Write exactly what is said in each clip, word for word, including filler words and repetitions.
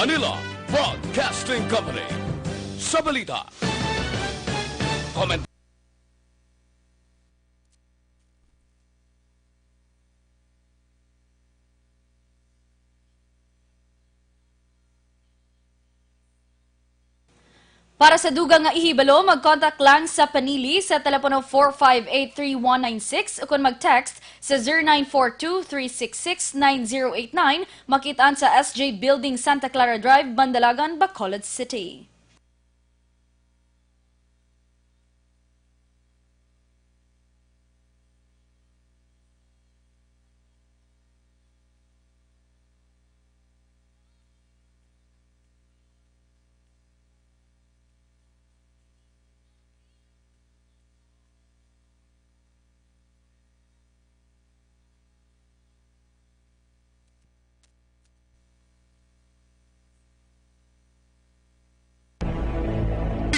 Manila Broadcasting Company. Sa balita, comment. Para sa dugang nga ihibalo, mag-contact lang sa Panili sa telepono four five eight three one nine six ukon mag-text sa zero nine four two three six six nine zero eight nine, makit-an sa S J Building, Santa Clara Drive, Bandalagan, Bacolod City.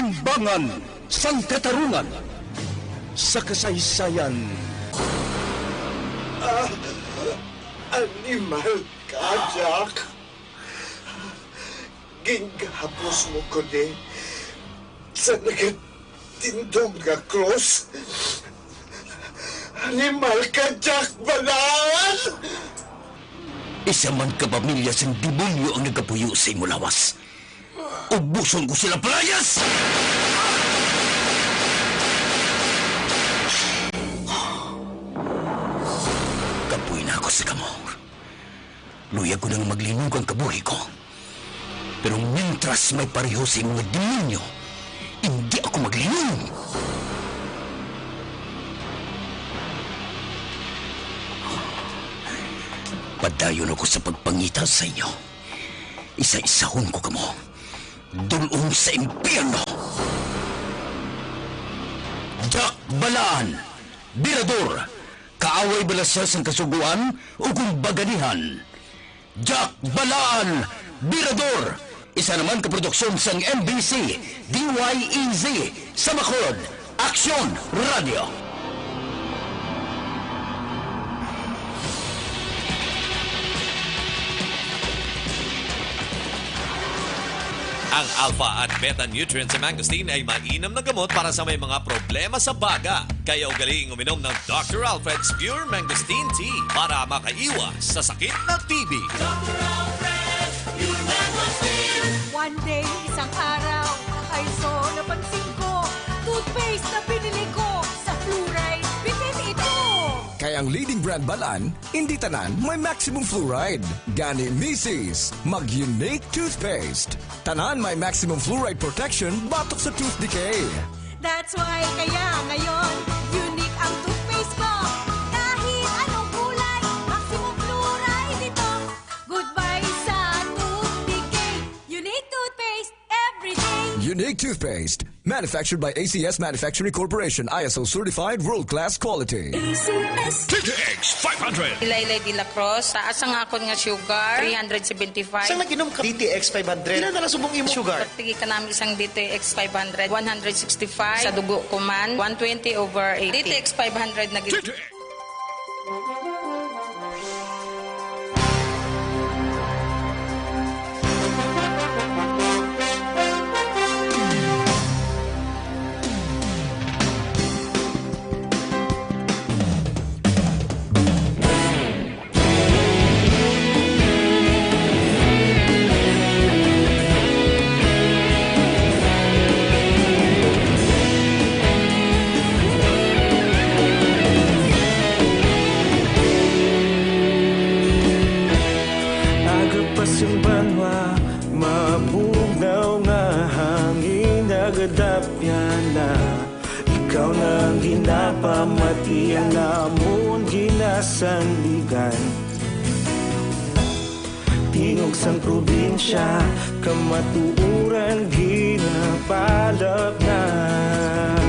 Timbangan sang katarungan sa kasaysayan. Ah, animal ka, Jack. Gingahapos mo ko ni sa nagatindog nga krus. Animal ka, Jack Balaan! Isa man ka pamilya sang demonyo ang nagapuyo sa imo lawas. Ubuson ko sila, palayas! Kapoy na ako sa kamot. Luyag ko nang maglinog ang kabuhi ko. Pero mintras may pareho sa imo nga demonyo, hindi ako maglinog. Padayon ako sa pagpangita sa inyo. Isa-isahon ko kamo. Dul-ong sa impyerno. Jack Balaan, Birador, kaaway bala sia sang Kasugoan o kung baganihan? Jack Balaan, Birador, isa naman ka produksyon sang M B C, D Y E Z, sa Bacolod, Aksyon Radio. Ang alpha at beta nutrients sa mangosteen ay mainam na gamot para sa may mga problema sa baga. Kaya ugaliing uminom ng Doctor Alfred's Pure Mangosteen Tea para makaiwas sa sakit na T B. One day, isang araw, ay so napansin ko, toothpaste na binili ko, sa fluoride bitin ito. Kay ang leading brand Balaan, hindi tanan may maximum fluoride. Gani, misis, mag-Unique Toothpaste. Tanan may maximum fluoride protection batok sa tooth decay. That's why kaya ngayon, Unique ang toothpaste ko. Kahit anong kulay, maximum fluoride ito. Goodbye sa tooth decay. Unique toothpaste every day. Unique Toothpaste, manufactured by A C S Manufacturing Corporation, I S O certified, world-class quality. A C S. D T X five hundred. Ilaylay de la Cruz, taas ang akon nga sugar, three hundred seventy-five. Sang nag-inom ka? D T X five hundred. Pila na lang subong imo sugar? Pagtigi ka namin isang D T X five hundred, one hundred sixty-five. Sa dugo ko man, one twenty over eighty. D T X five hundred na gid. D T X. Aga pa sing banwa, mabugnaw nga hangin nagadapyan na. Ikaw na ang ginapamati, ang amon ginasandigan. Tingog sang probinsya, kamatuoran ginapalapnap.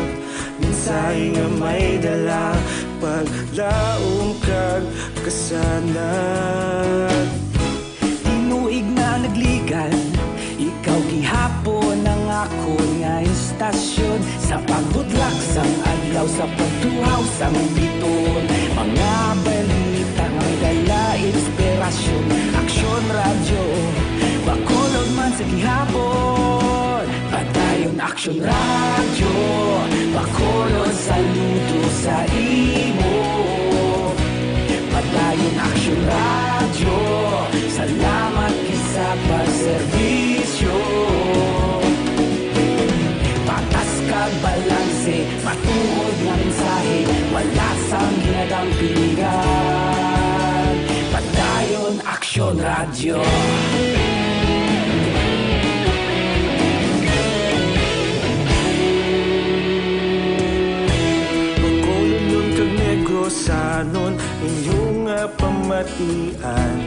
Mensahe nga may dala, paglaom kag kasanag. Tinuig na nagligan, ikaw gihapon ang akon nga istasyon. Sa pagbutlak sang adlaw, sa pagtuhaw sang biton, mga balita nga may dala inspirasyon. Aksyon Radyo, Bacolod Sa gihapon, Padayon Aksyon Radyo, Bacolod, saludo sa imo. Padayon Aksyon Radyo, salamat gid sa pagserbisyo. Patas kag balanse, matuod nga mensahe, wala sang ginadampingan. Padayon Aksyon Radyo. Bacolodnon kag Negrosanon, inyo nga pamatian.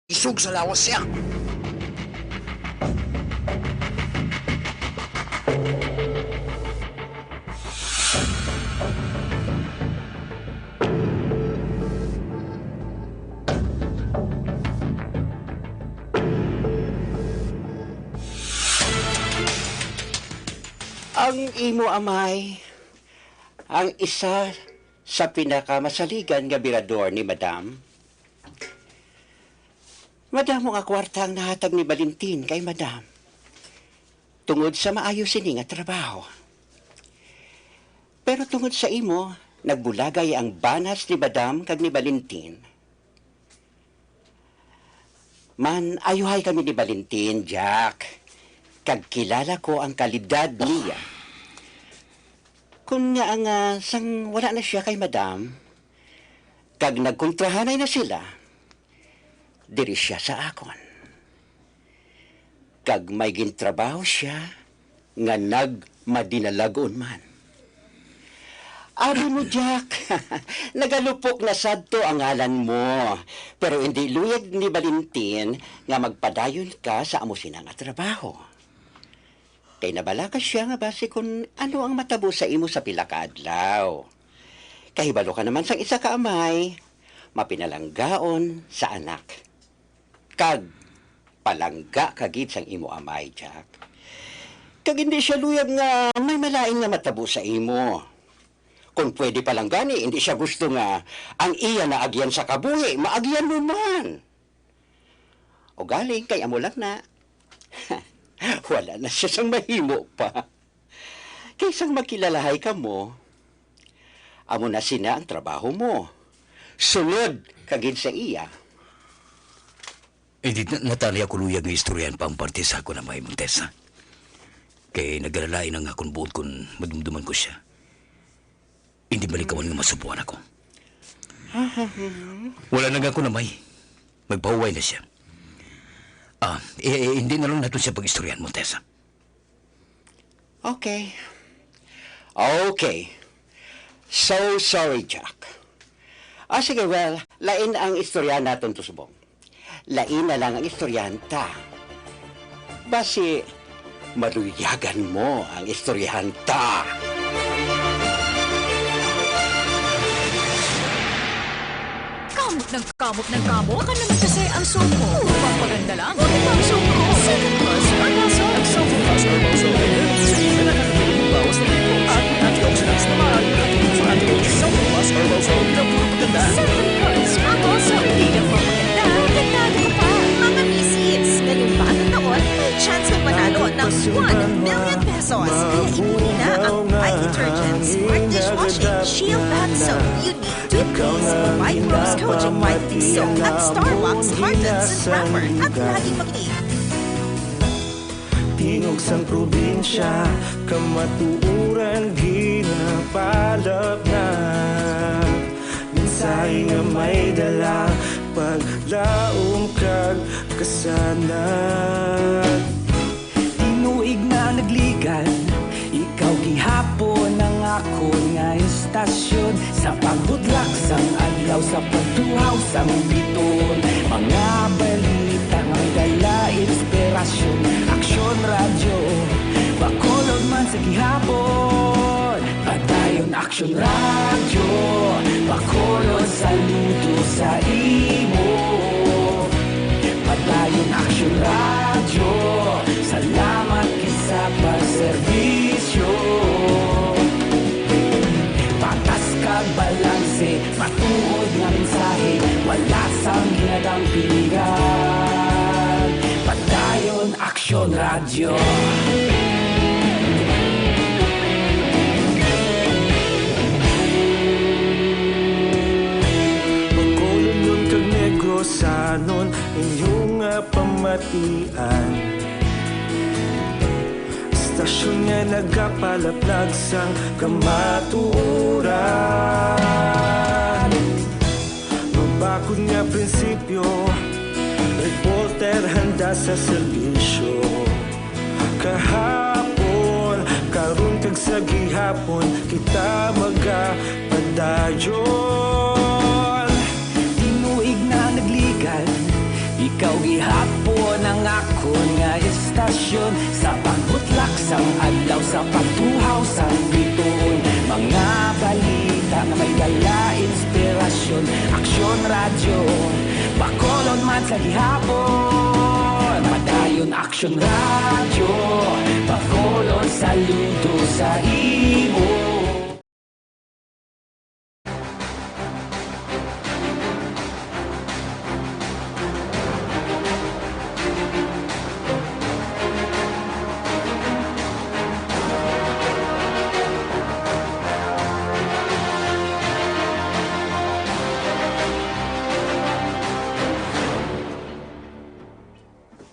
Isog sa lawas siya. Ang imo amay, ang isa sa pinakamasaligan nga birador ni Madam. Madamo nga kwarta ang nahatag ni Valentin kay Madam, tungod sa maayo sini nga trabaho. Pero tungod sa imo, nagbulagay ang banas ni Madam kag ni Valentin. Man, ayuhay kami ni Valentin, Jack, kag kilala ko ang kalidad niya. Kun nga ang, ah, sang wala na siya kay Madam, kag nagkontrahanay na sila, diri siya sa akon. Kag may gintrabaho sia nga nagmadinalag-on man. Abi mo, Jack, nagalupok na sadto ang ngalan mo, pero indi luyag ni Valentin nga magpadayon ka sa amo sina nga trabaho. Kay nabalaka sia nga basi kun ano ang matabo sa imo sa pila ka adlaw. Kahibalo ka naman sang isa ka amay, mapinalanggaon sa anak. Kag palangga ka gid sang imo amay, Jack. Kag indi sia luyag nga may malain nga matabo sa imo. Kon pwede pa lang gani, indi sia gusto nga ang iya naagyan sa kabuhi, maagyan mo man. Ugaling kay amo lang na. Wala na sia sang mahimo pa. Kay sang makilalahay kamo, amo na sina ang trabaho mo. Sulod ka gid sa iya. Eh, di na, natali ako luyag nga istoryahan pa ang parte sa akon amay, Montesa. Kay nagalalain ang akon buot kon madumduman ko sia. Hindi malikawan nga masubuan ako. Wala na nga ako na may. Magpahuway na siya. Ah, eh, eh, hindi na lang nato siya pag-istoryahan, Montesa. Okay. Okay. So sorry, Jack. Ah, sige, well, lain ang istorya naton, Tusbong. Lain na lang ang istoryahan ta. Basi, maluyagan mo ang istoryahan ta. Kamot ng kamot ng kamot. Baka naman kasi ang sumo. Puro pagpaganda lang. Puro pang sumo. Seven Plus Herbal Soap. Seven Plus Herbal Soap. Pinakakagaling bawas na tipo. At may antioxidants na maaaring nakatulong sa ating Seven Plus Herbal Soap. Hindi lang puro pagpaganda. Seven Plus Herbal Soap. Hindi lang puro pagpaganda. Konektado ka pa. Mga misis, ngayong bagong taon, may chance kang manalo ng one million pesos. Kaya ipili na ang Tide Detergent, Smart Dishwashing, Shield Bath Soap, Unique Toothpaste, White Rose Kojic Whitening Soap, at Starbucks Heart and Soap Wrapper. At laging makinig. Tingog sang probinsya, kamatuoran ginapalapnap. Mensahe nga may dala, paglaom kag kasanag. Tinuig na nagligan, ikaw gihapon ang akon nga istasyon. Sa pagbudlak sang adlaw, sa pagtuhaw sang biton, mga balita nga may dala inspirasyon. Aksyon Radyo, Bacolod man sa gihapon. Padayon Aksyon Radyo, Bacolod, saludo sa imo. Padayon Aksyon Radyo, salamat gid sa pagserbisyo. Patas kag balanse, matuod nga mensahe, wala sang ginadampingan. Padayon Aksyon Radyo. Bacolodnon kag Negrosanon, inyo nga pamatian. Istasyon nga nagapalaplag sang kamatuoran. Mabakod nga prinsipyo, reporter handa sa serbisyo. Kahapon, karon kag sa gihapon, kita magapadayon. Tinuig na nagligan, ikaw Tasyon sa pagbutlak sang adlaw, sa pagtuhaw sang bituon, mga balita nga may dala inspirasyon. Aksyon Radyo, Bacolod man sa gihapon. Madayon Aksyon Radyo, Bacolod, saludo sa imo.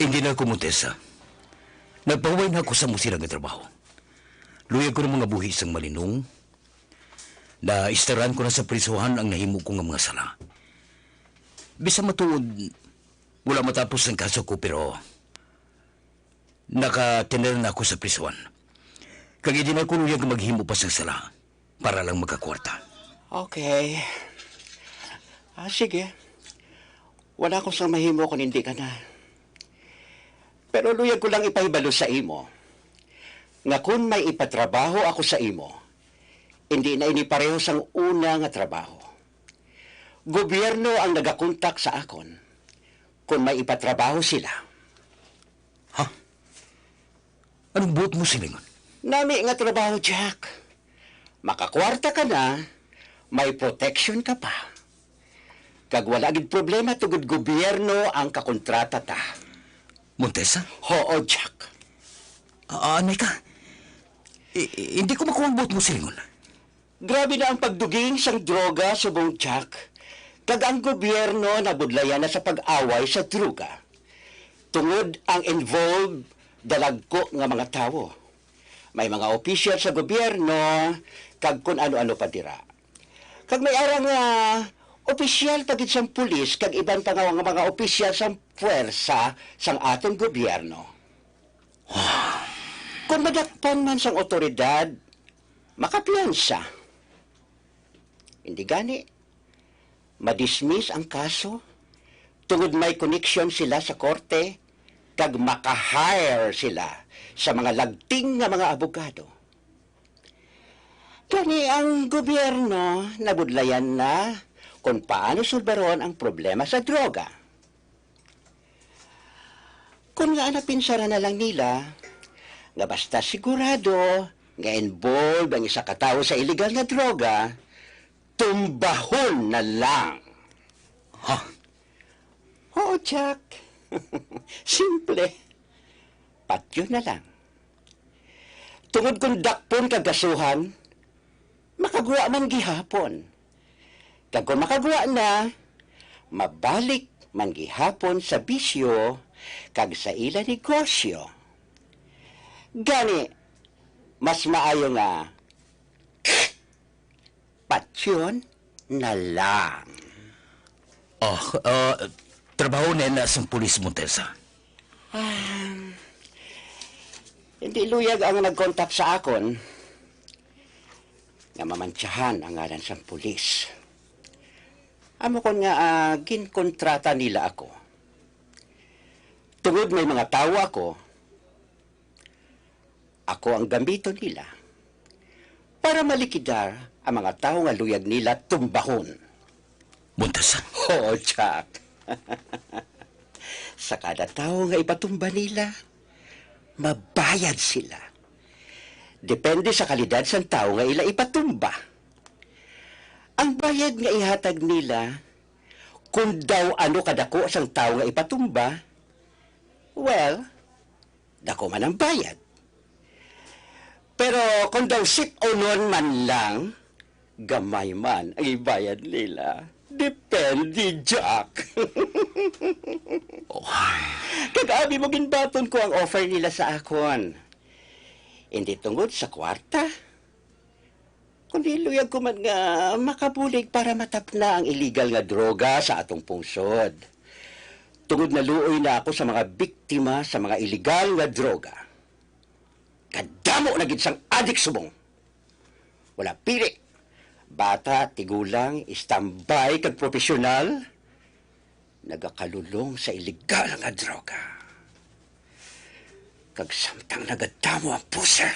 Hindi na ako, Montesa. Nagpahuway na ako sa amo sila nga trabaho. Luyag ko na mangabuhi sang malinong. Naistaran ko na sa prisuhan ang nahimo ko nga mga sala. Bisan matuod, wala matapos ang kaso ko, pero nakatener na ako sa prisuhan. Kag hindi na ako luyag nga maghimo pa sang sala para lang magkakwarta. Okay. Ah, sige. Wala ko sang mahimo kon hindi ka na. Pero luyag ko lang ipahibalo sa imo nga kon may ipatrabaho ako sa imo, hindi na ini pareho sang una nga trabaho. Gobyerno ang nagakontak sa akon kon may ipatrabaho sila. Ha? Anong buot mo silingon? Nami nga trabaho, Jack. Makakwarta ka na, may protection ka pa. Kag wala gid problema tungod gobyerno ang kakontrata ta. Montesa? Oo, Jack. Ah, anay ka. I- i- hindi ko makuha ang buot mo silingon. Grabe na ang pagduging sang droga subong, Jack, kag ang gobyerno nabudlayan na sa pag-away sa droga. Tungod ang involved, dalagko nga mga tawo. May mga opisyal sa gobyerno, kag kun ano-ano pa dira. Kag may ara nga opisyal pa gid sang pulis kag iban pa nga mga, mga opisyal sang puwersa sang aton gobyerno. Kon madakpan man sang awtoridad, makapiyansa. Hindi gani, madismiss ang kaso tungod may koneksyon sila sa korte kag maka-hire sila sa mga lagting nga mga abogado. Gani ang gobyerno nabudlayan na kon paano sulbaron ang problema sa droga. Kon nga napinsaran na lang nila nga basta sigurado nga involved ang isa ka tawo sa iligal nga droga, tumbahon na lang. Ha? Oo, Jack. Simple. Patyon na lang. Tungod kung dakpon kag gasuhan, makagwa man gihapon. Kag kung makagwa na, mabalik man gihapon sa bisyo kag sa ila negosyo. Gani, mas maayo nga patyon na lang. Oh, ah, trabaho na na sang pulis, Montesa. Ah, hindi luyag ang nag-contact sa akon nga mamantsahan ang ngalan sang pulis. Amo kon nga, ah, ginkontrata nila ako. Tungod may mga tawo ako, ako ang gamiton nila para malikidar ang mga tawo nga luyag nila tumbahon. Buntasan? Oo, Jack. Sa kada tawo nga ipatumba nila, mabayad sila. Depende sa kalidad sang tawo nga ila ipatumba. Ang bayad nga ihatag nila, kung daw ano kadako sang tawo nga ipatumba, well, dako man ang bayad. Pero kung daw sip-unon man lang, gamay man ang ibayad nila. Depende, Jack. Oh. Kag abi mo, ginbaton ko ang offer nila sa akon. Hindi tungod sa kwarta, kundi luyag ko man nga makabulig para matapna ang iligal nga droga sa atong pungsod. Tungod naluoy na ako sa mga biktima sa mga iligal nga droga. Kadamo na gid sang adik subong. Wala pili. Bata, tigulang, istambay, kag profesional, nagakalulong sa iligal nga droga. Kag samtang nagadamo ang pusher,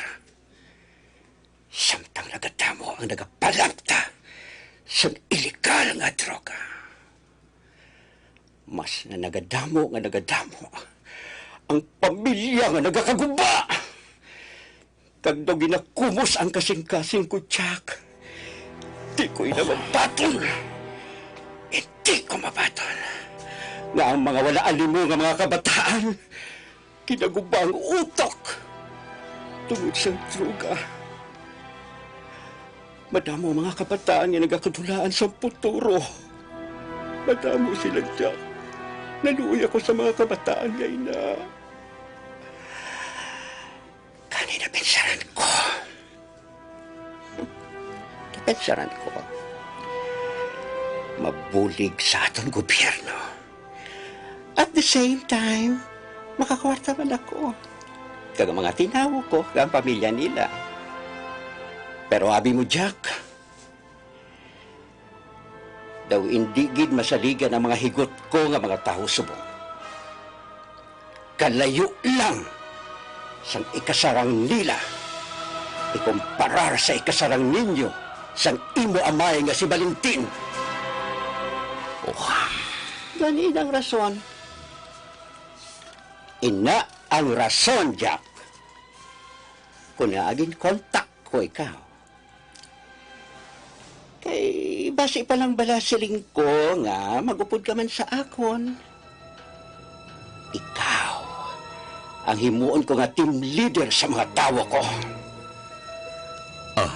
samtang nagadamo ang nagapalapta sang iligal nga droga, mas na nagadamo nga nagadamo ang pamilya nga nagakaguba. Kag daw ginakumos ang kasing-kasing ko, Jack. Di ko ina mabaton. Hindi ko mabaton nga ang mga wala animo nga mga kabataan ginaguba ang utok tungod sa droga. Madamo ang mga kabataan nga nagakadulaan sa puturo. Madamo sila, Jack. Naluoy ako sa mga kabataan nga ina. Gani napinsaran ko. Napinsaran ko. Mabulig sa aton gobyerno. At the same time, makakwarta man ako. Kag ang mga tinawo ko, kag ang pamilya nila. Pero abi mo, Jack, daw indi gid masaligan ang mga higot ko nga mga tawo subong. Kalayo lang sang ikasarang nila ikumparar sa ikasarang ninyo sang imo amay nga si Valentin. Oh. Gani ina ang rason. Ina ang rason, Jack. Kung naagin kontak ko ikaw, kay basi pa lang bala siling ko nga mag-upod ka man sa akon. Ikaw ang himuon ko nga team leader sa mga tawo ko. Ah.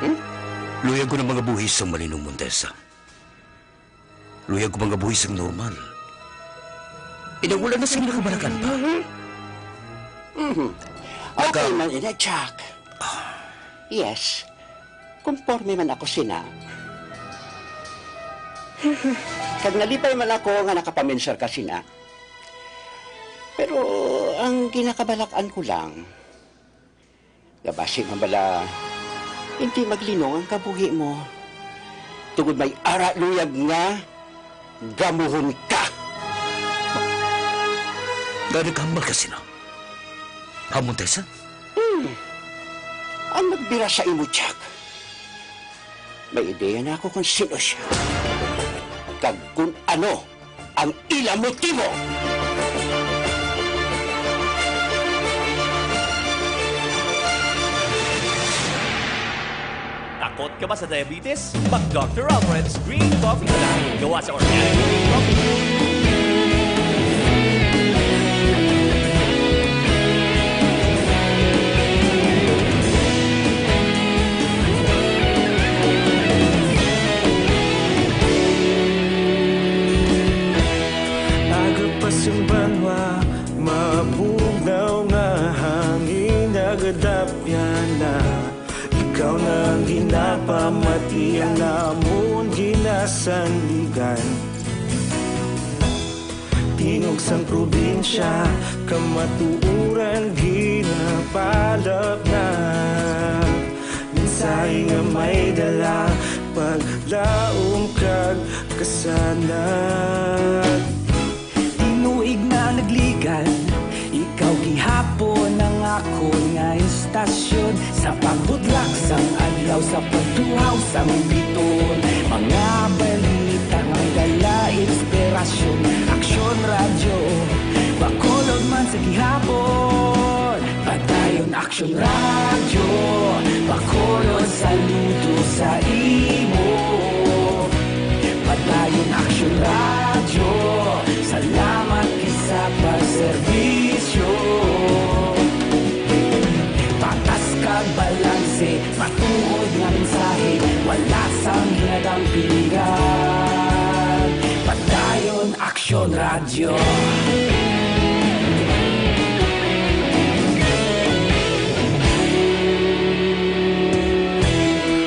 Hmm? Luyag ko na mga buhis sang Malinong Montesa. Luyag ko mga buhis ang normal. Inang wala na sila kabalakan pa. Mhm. Okay Ikaw man ina, Jack. Yes. Konforme man ako sina. Kag nalipay man ako nga nakapaminsar ka sina. Pero ang ginakabalak-an ko lang, nga basi man bala, hindi maglinong ang kabuhi mo. Tungod may ara luyag nga gamuhon ka. Nga naghambal ka sina? Hamon tayo sa? Hmm. Ang nagbira sa imo, Jack. May ideya na ako kung sino siya. Kag kung ano ang ila motibo. Takot ka ba sa diabetes? Mag Doctor Alfred's Green Coffee ka na. Gawa sa organic green coffee. Aga pa sing banwa, mabugnaw nga hangin, nagadapyan na. Ikaw na ang ginapamati, ang amon ginasandigan. Tingog sang probinsya, kamatuoran ginapalapnap. Mensahe nga may dala, paglaom kag kasanag. Tinuig na nagligad, ikaw gihapon ang akon nga istasyon. Sa pagbudlak sang adlaw, sa pagtuhaw sang biton, mga balita nga dala inspirasyon. Aksyon Radyo, Bacolod man sa gihapon. Padayon Aksyon Radyo, Bacolod, saludo sa imo. Padayon Aksyon Radyo, salamat gid sa pagserbisyo. Patas kag balanse, matuod nga mensahe, wala sang ginadampingan. Padayon Aksyon Radyo.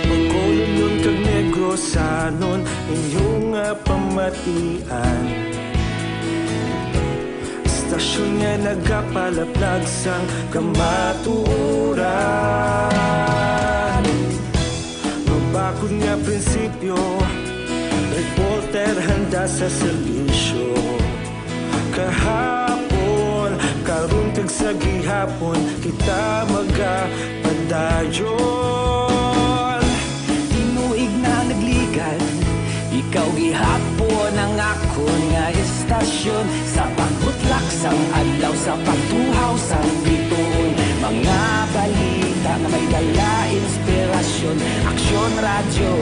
Bacolod kag Negrosanon, inyo nga pamatian. Istasyon nga nagapalaplag sang kamatuoran. Mabakod nga prinsipyo, reporter handa sa serbisyo. Kahapon, karon, Sa gihapon kita magapadayon. Tinuig na nagligan, ikaw gihapon ang akon nga istasyon. Sa pagbutlak sang adlaw, sa pagtuhaw sang bituon, mga balita nga may dala inspirasyon. Aksyon Radyo,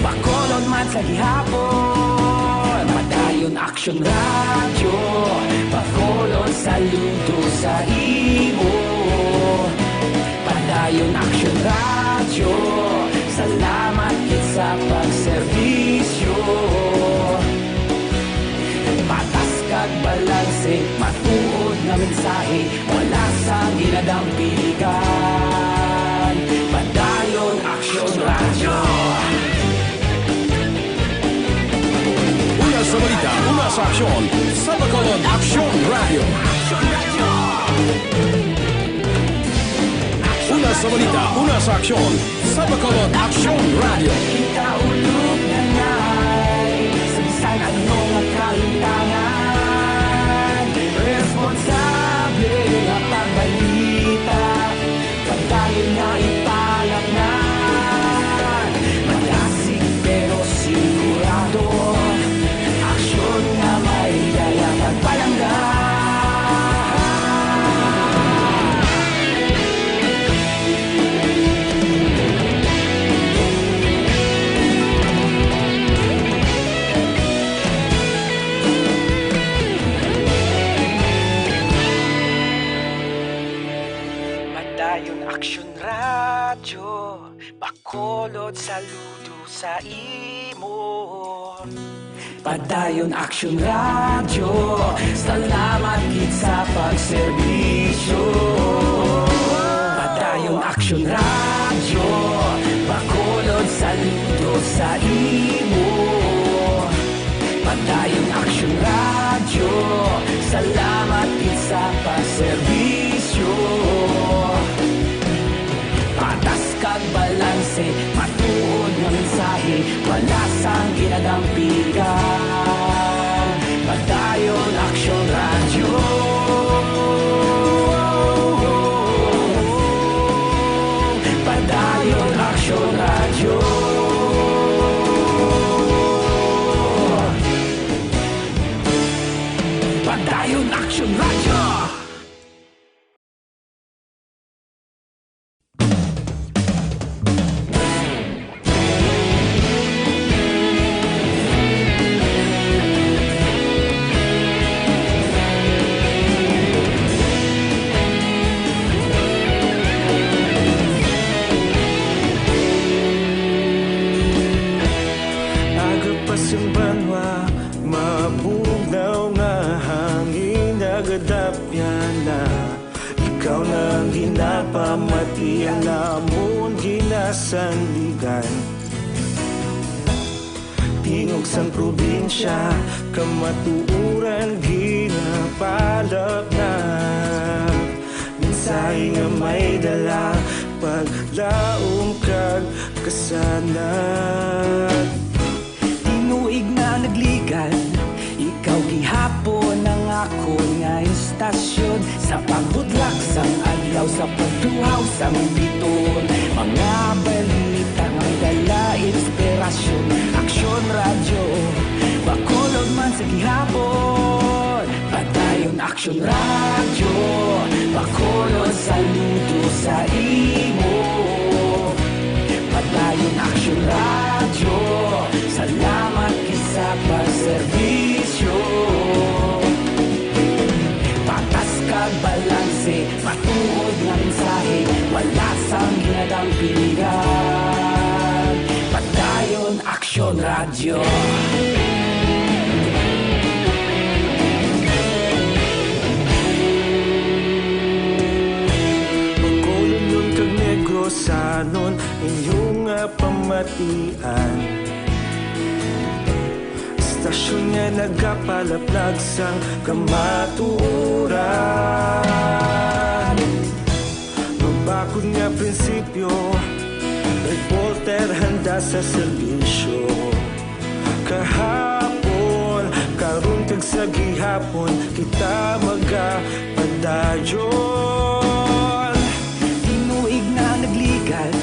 Bacolod man sa gihapon. Padayon Aksyon Radyo, Bacolod, saludo sa imo. Padayon Aksyon Radyo, salamat gid sa pagserbisyo. Patas kag balanse, matuod nga mensahe, wala sang ginadampigan. Padayon Aksyon Radyo. Una sa balita, una sa aksyon, sa Bacolod Aksyon Radyo. Una sa balita, una sa aksyon, sa Bacolod Aksyon Radyo. Kita ulog na ngay, sa bisan ano nga kalintangan, responsable nga pagbalita. Padayon nga ipalatnan, madasig pero sigurado, aksyon nga may dala kag palangga. Padayon Aksyon Radyo, Bacolod, saludo sa imo. Padayon Aksyon Radyo, salamat gid sa pagserbisyo. Padayon Aksyon Radyo, Bacolod, saludo sa imo. Padayon Aksyon Radyo, salamat gid sa pagserbisyo. Patas kag balanse, matuod nga mensahe, wala sang ginadampigan. Padayon Aksyon Radyo. Padayon Aksyon Radyo. Padayon Aksyon Radyo. Aga pa sang banwa, mabugnaw nga hangin nagadapyan na. Ikaw na ang ginapamati, ang amon ginasandigan. Tingog sang probinsya, kamatuoran ginapalapnap. Mensahe nga may dala, paglaom kag kasanag. Tinuig na nagligan, ikaw gihapon ang akon nga istasyon. Sa pagbutlak sang adlaw, sa pagtuhaw sang bituon, mga balita nga may dala inspirasyon. Aksyon Radyo, Bacolod man sa gihapon. Padayon Aksyon Radyo, Bacolod, saludo sa imo. Padayon Aksyon Radyo, salamat gid sa pagserbisyo. Patas kag balanse, matuod nga mensahe, wala sang ginadampigan. Padayon Aksyon Radyo. Bacolod kag Negrosanon, inyo nga pamatian. Istasyon nga nagapalaplag sang kamatuoran. Mabakod nga prinsipyo, reporter handa sa serbisyo. Kahapon, karon kag sa gihapon, kita maga- Dayon, tinuig na nagligan,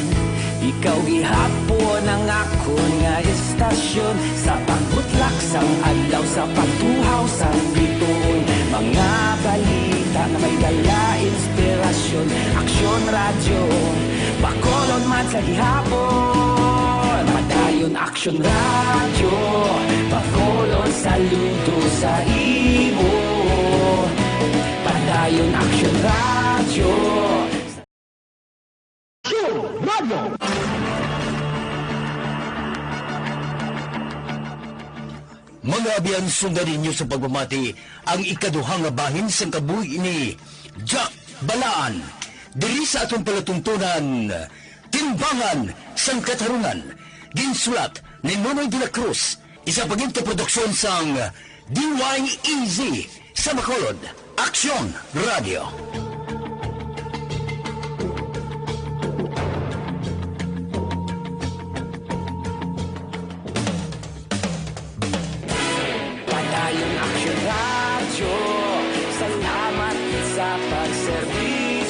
ikaw gihapon ang akon nga istasyon. Sa pagbutlak sang adlaw, sa pagtuhaw sang bituon, mga balita nga may dala inspirasyon. Aksyon Radyo, Bacolod man sa gihapon. Padayon Aksyon Radyo, Bacolod, saludo sa imo. Padayon Aksyon Radyo. Aksyon Radyo. Mga abyan, sundan ninyo sa pagpamati ang ikaduha nga bahin sang kabuhi ni Jack Balaan diri sa aton palatuntunan, Timbangan sang Katarungan. Ginsulat ni Nonoy de la Cruz, isa pa gid ka produksyon sang D Y E Z sa Bacolod, Aksyon Radio. Padayon Aksyon Radio, salamat sa pagserbisyo.